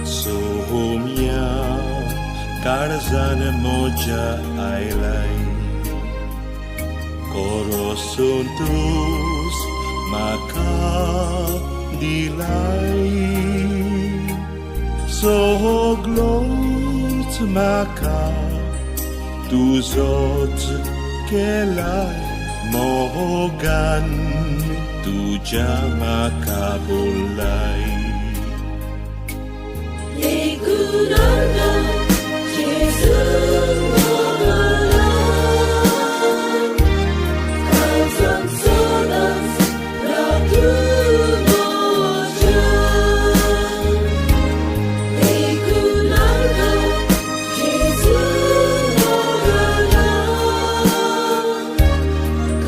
सोम्या काळजान म्हज्या आयलाय कोरो संतोस म्हाका दिलाय सगलोच म्हाका तुजोच केलाय मोगान तुज्या म्हाका बोलाय. Ikunarga Jesus mogalan Kalsan sodas Ratu mojan Ikunarga Jesus mogalan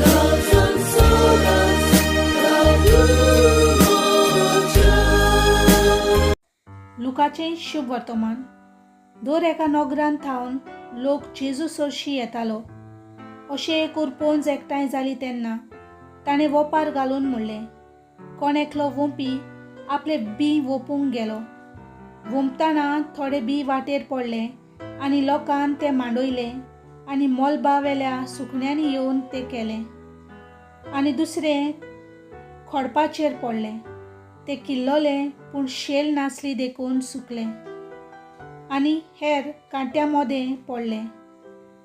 Kalsan sodas Ratu mojan. लुकाचें शुभ वर्तमान. दर एका नगरांत थावन लोक जेजू सरशी येतालो. अशें एक उरपोंज एकठांय जाली तेन्ना ताणें वोपार घालून म्हणलें, कोण एकलो वोंपी आपलें बीं वोपूंक गेलो. वोंपतना थोडें बीं वाटेर पडलें आनी लोकान तें मांडयलें आनी मोलबा वेल्या सुकण्यांनी येवन तें केलें. आनी दुसरें खोडपाचेर पडलें, तें किल्ललें पूण शेल नासली देखून सुकलें. आनी हेर कांट्या मोदें पडलें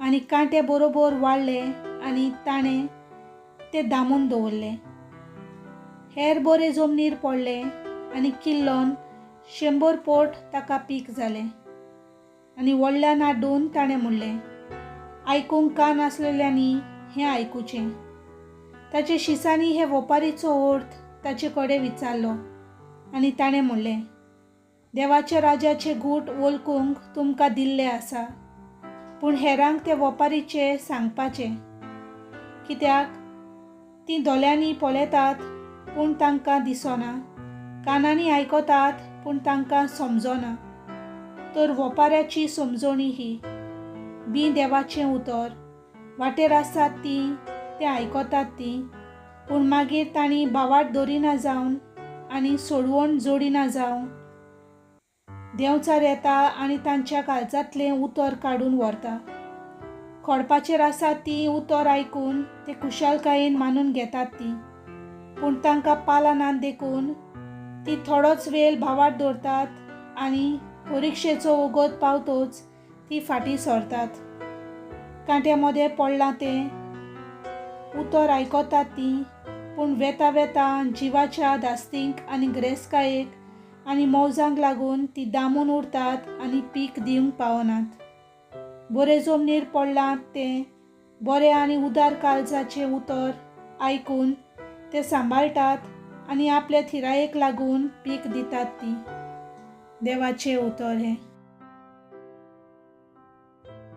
आनी कांटे बरोबर वाडले आनी ताणें तें दामून दवरलें. हेर बरे जमनीर पडले आनी किल्लोन 100 पोट ताका पीक जालें. आनी व्हडल्यान आड्डून ताणें म्हणलें, आयकूंक कान आसलेल्यांनी हें आयकुचें. ताचे शिसांनी हे वोपारीचो अर्थ ताचे कडेन विचारलो आनी ताणें म्हणलें, देवाच्या राजाचे गूट वळखूंक तुमकां दिल्ले आसा, पूण हेरांक ते वोपारीचे सांगपाचें. कित्याक तीं दोळ्यांनी पळयतात पूण तांकां दिसना, कानांनी आयकतात पूण तांकां समजना. तर वोपाऱ्याची समजणी ही, बीं देवाचें उतर, वाटेर आसात तीं तें आयकतात तीं, पूण मागीर तांणी भावाट दवरिना जावन आनी सोडवण जोडिना जावन देंवचार येता आनी तांच्या काळजांतलें उतर काडून व्हरता. खोडपाचेर आसा तीं उतर आयकून ते खुशालकायेन मानून घेतात तीं, पूण तांकां पालां नात देखून तीं थोडोच वेळ भावाट दवरतात आनी परिक्षेचो वगत पावतोच तीं फाटीं सरतात. कांट्या मदें पडलां तें उतर आयकतात तीं, पूण वेता वेता जिवाच्या धास्तींक आनी ग्रेस्कायेक आनी मौजांक लागून ती दामून उरतात आनी पीक दिवंक पावनात. बरे जमनीर पडलां तें बरें आनी उदार काळजाचें उतर आयकून ते सांबाळटात आनी आपल्या थिरायेक लागून पीक दितात तीं. देवाचें उतर हें.